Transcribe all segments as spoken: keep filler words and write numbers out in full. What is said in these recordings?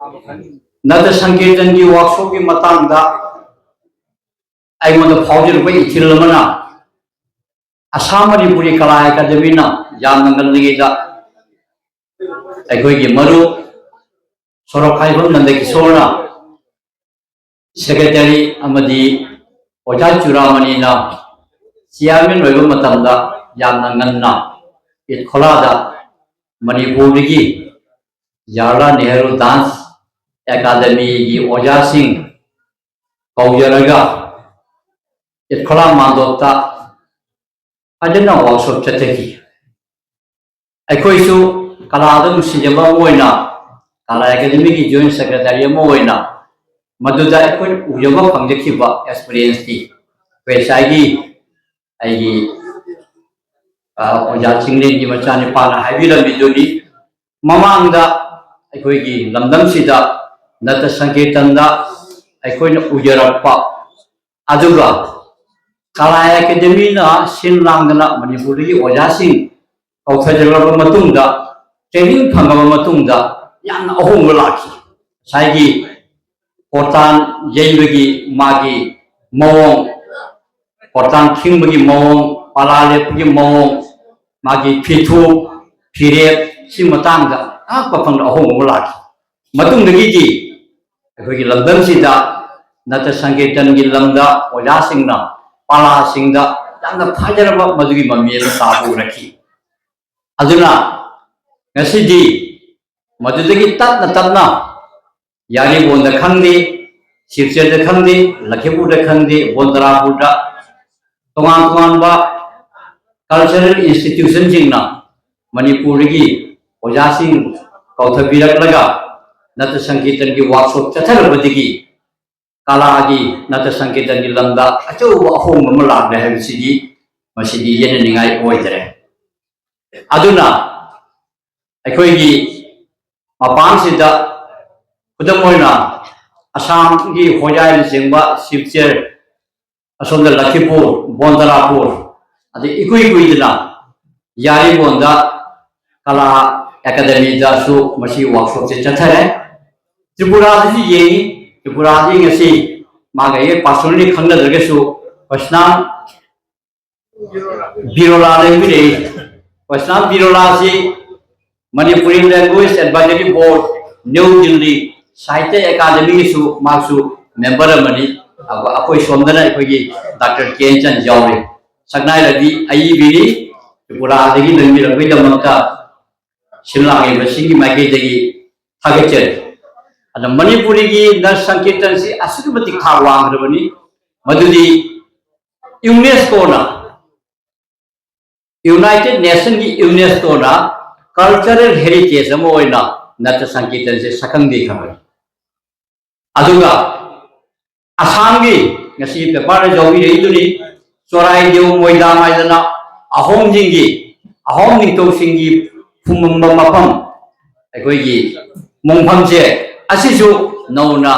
ꯅꯠꯇ ꯁꯪꯀꯤꯔꯇꯟꯒꯤ ꯋꯥꯛꯁꯣꯞꯀꯤ ꯃꯇꯥꯡꯗ ꯑꯩꯉꯣꯟꯗ ꯐꯥꯎꯖꯔꯛꯄ ꯏꯊꯤꯜ ꯑꯃꯅ, ꯑꯁꯥꯝ ꯃꯅꯤꯄꯨꯔꯤ ꯀꯂꯥ ꯑꯦꯀꯥꯗꯃꯤꯅ ꯌꯥꯝꯅ ꯉꯜꯂꯤꯉꯩꯗ ꯑꯩꯈꯣꯏꯒꯤ ꯃꯔꯨꯞ ꯁꯣꯔꯣꯛꯈꯥꯏꯕꯝ ꯅꯟꯗꯀꯤꯁꯣꯔꯅ ꯁꯦꯀ꯭ꯔꯦꯇꯔꯤ ꯑꯃꯗꯤ ꯑꯣꯖꯥ ꯆꯨꯔꯥꯃꯅꯤꯅ ꯆꯤꯌꯥꯔꯃꯦꯟ ꯑꯣꯏꯕ ꯃꯇꯝꯗ ꯌꯥꯝꯅ ꯉꯟꯅ ꯏꯠꯈꯣꯂꯥꯗ ꯃꯅꯤꯄꯨꯔꯗꯒꯤ ꯖꯋꯥꯍꯔꯂꯥꯜ ꯅꯦꯍꯔꯨ ꯗꯥꯟꯁ ꯑꯦꯀꯥꯗꯃꯤꯒꯤ ꯑꯣꯖꯥꯁꯤꯡ ꯀꯧꯖꯔꯒ ꯏꯠꯈꯣꯂꯥ ꯃꯥꯟꯗꯣꯞꯇ ꯐꯖꯅ ꯋꯥꯛꯁꯣꯞ ꯆꯠꯊꯈꯤ꯫ ꯑꯩꯈꯣꯏꯁꯨ ꯀꯂꯥꯗ ꯅꯨꯡꯁꯤꯖꯕ ꯑꯃ ꯑꯣꯏꯅ, ꯀꯂꯥ ꯑꯦꯀꯥꯗꯃꯤꯒꯤ ꯖꯣꯏꯟ ꯁꯦꯀ꯭ꯔꯦꯇꯔꯤ ꯑꯃ ꯑꯣꯏꯅ, ꯃꯗꯨꯗ ꯑꯩꯈꯣꯏꯅ ꯎꯖꯕ ꯐꯪꯖꯈꯤꯕ ꯑꯦꯛꯁꯄꯤꯔꯤꯌꯦꯟꯁꯇꯤ ꯑꯩꯈꯣꯏ ꯉꯁꯥꯏꯒꯤ ꯑꯩꯒꯤ ꯑ, ꯑꯣꯖꯥ ꯆꯤꯡꯂꯦꯟꯒꯤ ꯃꯆꯥꯅꯤꯄꯥꯅ ꯍꯥꯏꯕꯤꯔꯝꯃꯤꯗꯨꯅꯤ꯫ ꯃꯃꯥꯡꯗ ꯑꯩꯈꯣꯏꯒꯤ ꯂꯝꯗꯝꯁꯤꯗ ꯅꯠꯇ ꯁꯪꯀꯤꯔꯇꯟꯗ ꯑꯩꯈꯣꯏꯅ ꯎꯖꯔꯛꯄ, ꯑꯗꯨꯒ ꯀꯂꯥ ꯑꯦꯀꯥꯗꯃꯤꯅ ꯁꯤꯜ ꯂꯥꯡꯗꯅ ꯃꯅꯤꯄꯨꯔꯗꯒꯤ ꯑꯣꯖꯥꯁꯤꯡ ꯀꯧꯊꯖꯔꯕ ꯃꯇꯨꯡꯗ, ꯇ꯭ꯔꯦꯅꯤꯡ ꯐꯪꯉꯕ ꯃꯇꯨꯡꯗ ꯌꯥꯝꯅ ꯑꯍꯣꯡꯕ ꯂꯥꯛꯈꯤ꯫ ꯉꯁꯥꯏꯒꯤ ꯀꯣꯔꯇꯥꯟ ꯌꯩꯕꯒꯤ ꯃꯥꯒꯤ ꯃꯑꯣꯡ, ꯀꯣꯔꯇꯥꯟ ꯈꯤꯡꯕꯒꯤ ꯃꯑꯣꯡ, ꯄꯥꯂꯥ ꯂꯦꯞꯄꯒꯤ ꯃꯑꯣꯡ, ꯃꯥꯒꯤ ꯐꯤꯊꯨꯞ, ꯐꯤꯔꯦꯞ, ꯁꯤ ꯃꯇꯥꯡꯗ ꯑꯉꯛꯄ ꯐꯪꯗ ꯑꯍꯣꯡꯕ ꯑꯃ ꯂꯥꯛꯈꯤ꯫ ꯃꯇꯨꯡꯗꯒꯤꯗꯤ ꯑꯩꯈꯣꯏꯒꯤ ꯂꯝꯗꯝꯁꯤꯗ ꯅꯠꯇ ꯁꯪꯀꯤꯔꯇꯟꯒꯤ ꯂꯝꯗ ꯑꯣꯖꯥꯁꯤꯡꯅ ꯄꯥꯂꯥꯁꯤꯡꯗ ꯌꯥꯝꯅ ꯊꯥꯖꯔꯕ ꯃꯗꯨꯒꯤ ꯃꯃꯤ ꯑꯃ ꯇꯥꯕ ꯎꯔꯛꯈꯤ꯫ ꯑꯗꯨꯅ ꯉꯁꯤꯗꯤ ꯃꯗꯨꯗꯒꯤ ꯇꯞꯅ ꯇꯞꯅ ꯌꯥꯔꯤꯕꯣꯟꯗ ꯈꯪꯗꯦ, ꯁꯤꯜꯆꯔꯗ ꯈꯪꯗꯦ, ꯂꯈꯤꯄꯨꯔꯗ ꯈꯪꯗꯦ, ꯕꯣꯟꯇꯔꯥꯄꯨꯔꯗ ꯇꯣꯉꯥꯟ ꯇꯣꯉꯥꯟꯕ ꯀꯜꯆꯔꯦꯜ ꯏꯟꯁꯇꯤꯇ꯭ꯌꯨꯁꯟꯁꯤꯡꯅ ꯃꯅꯤꯄꯨꯔꯗꯒꯤ ꯑꯣꯖꯥꯁꯤꯡ ꯀꯧꯊꯕꯤꯔꯛꯂꯒ ꯅꯠꯇ ꯁꯪꯀꯤꯔꯇꯟꯒꯤ ꯋꯥꯛꯁꯣꯞ ꯆꯠꯊꯔꯛꯄꯗꯒꯤ ꯀꯂꯥꯒꯤ ꯅꯠꯇ ꯁꯪꯀꯤꯔꯇꯟꯒꯤ ꯂꯝꯗ ꯑꯆꯧꯕ ꯑꯍꯣꯡꯕ ꯑꯃ ꯂꯥꯛꯂꯦ ꯍꯥꯏꯕꯁꯤꯗꯤ ꯃꯁꯤꯗꯤ ꯌꯦꯠꯅꯅꯤꯡꯉꯥꯏ ꯑꯣꯏꯗ꯭ꯔꯦ꯫ ꯑꯗꯨꯅ ꯑꯩꯈꯣꯏꯒꯤ ꯃꯄꯥꯟꯁꯤꯗ, ꯈꯨꯗꯝ ꯑꯣꯏꯅ ꯑꯁꯥꯝꯒꯤ ꯍꯣꯖꯥꯏꯅꯆꯤꯡꯕ ꯁꯤꯜꯆꯔ, ꯑꯁꯣꯝꯗ ꯂꯈꯤꯄꯨꯔ, ꯕꯣꯟꯗꯔꯥꯄꯨꯔ, ꯑꯗꯩ ꯏꯀꯨꯏ ꯀꯨꯏꯗꯅ ꯌꯥꯔꯤꯕꯣꯟꯗ ꯀꯂꯥ ꯑꯦꯀꯥꯗꯃꯤꯗꯁꯨ ꯃꯁꯤ ꯋꯥꯛꯁꯣꯞꯁꯦ ꯆꯠꯊꯔꯦ꯫ ꯇ꯭ꯔꯤꯄꯨꯔꯥꯗꯁꯨ ꯌꯦꯡꯉꯤ꯫ ꯇ꯭ꯔꯤꯄꯨꯔꯥꯗꯤ ꯉꯁꯤ ꯃꯥꯒ ꯑꯩꯒ personally ꯈꯪꯅꯗ꯭ꯔꯒꯁꯨ ꯄ꯭ꯔꯁꯅꯥꯝ ꯕꯤꯔꯣꯂꯥ ꯂꯩꯕꯤꯔꯛꯏ꯫ ꯄ꯭ꯔꯁꯅꯥꯝ ꯕꯤꯔꯣꯂꯥꯁꯤ Manipuri Language Advisory Board, New Delhi, Sahitya Academyꯒꯤꯁꯨ ꯃꯥꯁꯨ member ꯑꯃꯅꯤ꯫ ꯑꯩꯈꯣꯏ ꯁꯣꯝꯗꯅ ꯑꯩꯈꯣꯏꯒꯤ ꯗꯥꯛꯇꯔ ꯀꯦꯟꯆꯟ ꯌꯥꯎꯔꯤ꯫ ꯁꯛꯅꯥꯏꯔꯕꯤ ꯑꯏꯕꯤꯅꯤ꯫ ꯇ꯭ꯔꯤꯄꯨꯔꯥꯗꯒꯤ ꯂꯩꯕꯤꯔꯛꯄꯒꯤꯗꯃꯛꯇ ꯁꯤꯟ ꯂꯥꯡꯂꯤꯕꯁꯤꯡꯒꯤ ꯃꯥꯏꯀꯩꯗꯒꯤ ꯊꯥꯒꯠꯆꯔꯤ꯫ ꯑꯗ ꯃꯅꯤꯄꯨꯔꯤꯒꯤ ꯅꯠ ꯁꯪꯀꯤꯔꯇꯟꯁꯤ ꯑꯁꯨꯛꯀꯤ ꯃꯇꯤꯛ ꯊꯥꯛ ꯋꯥꯡꯈ꯭ꯔꯕꯅꯤ, ꯃꯗꯨꯗꯤ UNESCOꯅ, United Nationꯒꯤ UNESCOꯅ cultural heritage ꯑꯃ ꯑꯣꯏꯅ ꯅꯠꯇ ꯁꯪꯀꯤꯔꯇꯟꯁꯦ ꯁꯛꯈꯪꯕꯤꯈ꯭ꯔꯕꯅꯤ꯫ ꯑꯗꯨꯒ ꯑꯁꯥꯝꯒꯤ ꯉꯁꯤ paperꯗ ꯌꯥꯎꯕꯤꯔꯛꯏꯗꯨꯅꯤ, ꯆꯣꯔꯥꯏꯗꯦꯎ ꯃꯣꯏꯗꯥꯡ ꯍꯥꯏꯗꯅ ꯑꯍꯣꯝꯁꯤꯡꯒꯤ, ꯑꯍꯣꯝ ꯅꯤꯡꯊꯧꯁꯤꯡꯒꯤ ꯐꯨꯝꯕ ꯃꯐꯝ, ꯑꯩꯈꯣꯏꯒꯤ ꯃꯣꯡꯐꯝꯁꯦ, ꯑꯁꯤꯁꯨ ꯅꯧꯅ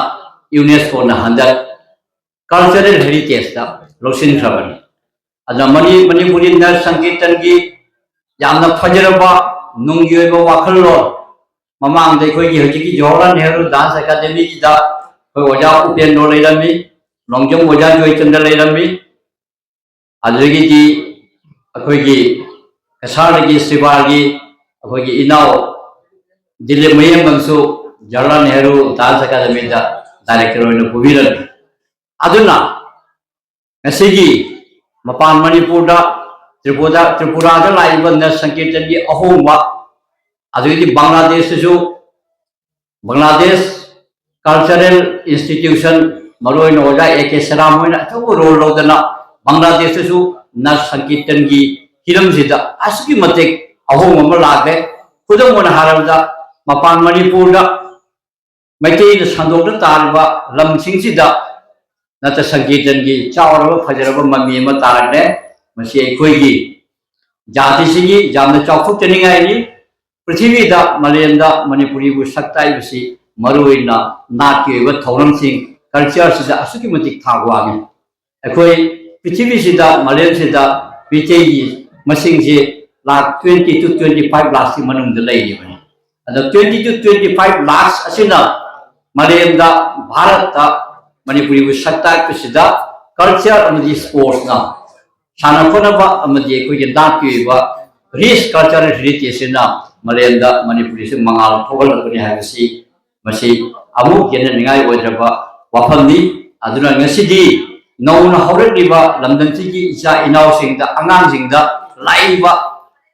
UNESCOꯅ ꯍꯟꯗꯛ cultural heritageꯇ ꯂꯧꯁꯤꯟꯈ꯭ꯔꯕꯅꯤ꯫ ꯑꯗꯨꯅ ꯃꯅꯤ-, ꯃꯅꯤꯄꯨꯔꯤ ꯅꯠ ꯁꯪꯀꯤꯔꯇꯟꯒꯤ ꯌꯥꯝꯅ ꯐꯖꯔꯕ ꯅꯨꯡꯒꯤ ꯑꯣꯏꯕ ꯋꯥꯈꯜꯂꯣꯟ, ꯃꯃꯥꯡꯗ ꯑꯩꯈꯣꯏꯒꯤ ꯍꯧꯖꯤꯛꯀꯤ ꯖꯋꯥꯍꯔꯂꯥꯜ ꯅꯦꯍꯔꯨ dance academyꯒꯤꯗ ꯑꯩꯈꯣꯏ ꯑꯣꯖꯥ ꯎꯄꯦꯟꯗ꯭ꯔꯣ ꯂꯩꯔꯝꯃꯤ, ꯂꯣꯡꯖꯝ ꯑꯣꯖꯥ ꯖꯣꯏꯆꯟꯗ꯭ꯔ ꯂꯩꯔꯝꯃꯤ, ꯑꯗꯨꯗꯒꯤꯗꯤ ꯑꯩꯈꯣꯏꯒꯤ ꯀꯁꯥꯔꯗꯒꯤ ꯁꯤꯕꯥꯔꯒꯤ ꯑꯩꯈꯣꯏꯒꯤ ꯏꯅꯥꯎ ꯗꯤꯂꯤꯞ ꯃꯌꯦꯡꯕꯝꯁꯨ ꯖꯋꯥꯍꯔꯂꯥꯜ ꯅꯦꯍꯔꯨ dance academyꯗ director ꯑꯣꯏꯅ ꯄꯨꯕꯤꯔꯝꯃꯤ꯫ ꯑꯗꯨꯅ ꯉꯁꯤꯒꯤ ꯃꯄꯥꯟ ꯃꯅꯤꯄꯨꯔꯗ, ꯇ꯭ꯔꯤꯄꯨꯔꯥ, ꯇ꯭ꯔꯤꯄꯨꯔꯥꯗ ꯂꯥꯛꯏꯕ ꯅꯠ ꯁꯪꯀꯤꯔꯇꯟꯒꯤ ꯑꯍꯣꯡꯕ, ꯑꯗꯨꯗꯒꯤꯗꯤ ꯕꯪꯒ꯭ꯂꯥꯗꯦꯁꯇꯁꯨ ꯕꯪꯒ꯭ꯂꯥꯗꯦꯁ cultural institution, ꯃꯔꯨꯑꯣꯏꯅ ꯑꯣꯖꯥ A K ꯁꯦꯔꯥꯝ ꯍꯣꯏꯅ ꯑꯆꯧꯕ role ꯂꯧꯗꯅ ꯕꯪꯒ꯭ꯂꯥꯗꯦꯁꯇꯁꯨ ꯅꯠ ꯁꯪꯀꯤꯔꯇꯟꯒꯤ ꯍꯤꯔꯝꯁꯤꯗ ꯑꯁꯨꯛꯀꯤ ꯃꯇꯤꯛ ꯑꯍꯣꯡꯕ ꯑꯃ ꯂꯥꯛꯈ꯭ꯔꯦ꯫ ꯈꯨꯗꯝ ꯑꯣꯏꯅ ꯍꯥꯏꯔꯕꯗ ꯃꯄꯥꯟ ꯃꯅꯤꯄꯨꯔꯗ ꯃꯩꯇꯩꯅ ꯁꯟꯗꯣꯛꯅ ꯇꯥꯔꯤꯕ ꯂꯝꯁꯤꯡꯁꯤꯗ ꯅꯠꯇ ꯁꯪꯀꯤꯔꯇꯟꯒꯤ ꯆꯥꯎꯔꯕ ꯐꯖꯔꯕ ꯃꯃꯤ ꯑꯃ ꯇꯥꯔꯛꯂꯦ꯫ ꯃꯁꯤ ꯑꯩꯈꯣꯏꯒꯤ ꯖꯥꯇꯤꯁꯤꯒꯤ ꯌꯥꯝꯅ ꯆꯥꯎꯊꯣꯛꯆꯅꯤꯡꯉꯥꯏꯅꯤ꯫ ꯄ꯭ꯔꯤꯊꯤꯕꯤꯗ, ꯃꯥꯂꯦꯝꯗ ꯃꯅꯤꯄꯨꯔꯤꯕꯨ ꯁꯛ ꯇꯥꯛꯏꯕꯁꯤ ꯃꯔꯨꯑꯣꯏꯅ ꯅꯥꯠꯀꯤ ꯑꯣꯏꯕ ꯊꯧꯔꯝꯁꯤꯡ, cultureꯁꯤꯗ ꯑꯁꯨꯛꯀꯤ ꯃꯇꯤꯛ ꯊꯥꯛ ꯋꯥꯡꯏ꯫ ꯑꯩꯈꯣꯏ ꯄ꯭ꯔꯤꯊꯤꯕꯤꯁꯤꯗ, ꯃꯥꯂꯦꯝꯁꯤꯗ ꯃꯤꯇꯩꯒꯤ ꯃꯁꯤꯡꯁꯤ lakh twenty to twenty five ꯂꯥꯈꯀꯤ ꯃꯅꯨꯡꯗ ꯂꯩꯔꯤꯕꯅꯤ꯫ ꯑꯗ twenty to twenty five lakh ꯑꯁꯤꯅ ꯃꯥꯂꯦꯝꯗ, ꯚꯥꯔꯠꯇ ꯃꯅꯤꯄꯨꯔꯤꯕꯨ ꯁꯛ ꯇꯥꯛꯄꯁꯤꯗ culture ꯑꯃꯗꯤ sportsꯅ, ꯁꯥꯟꯅ ꯈꯣꯠꯅꯕ ꯑꯃꯗꯤ ꯑꯩꯈꯣꯏꯒꯤ ꯅꯥꯠꯀꯤ ꯑꯣꯏꯕ rich cultural heritageꯁꯤꯅ ꯃꯥꯂꯦꯝꯗ ꯃꯅꯤꯄꯨꯔꯤꯁꯤ ꯃꯉꯥꯜ ꯊꯣꯛꯍꯜꯂꯛꯄꯅꯤ ꯍꯥꯏꯕꯁꯤ, ꯃꯁꯤ ꯑꯃꯨꯛ ꯌꯦꯠꯅꯅꯤꯡꯉꯥꯏ ꯑꯣꯏꯗ꯭ꯔꯕ ꯋꯥꯐꯝꯅꯤ꯫ ꯑꯗꯨꯅ ꯉꯁꯤꯗꯤ ꯅꯧꯅ ꯍꯧꯔꯛꯂꯤꯕ ꯂꯝꯗꯝꯁꯤꯒꯤ ꯏꯆꯥ ꯏꯅꯥꯎꯁꯤꯡꯗ, ꯑꯉꯥꯡꯁꯤꯡꯗ ꯂꯥꯛꯏꯕ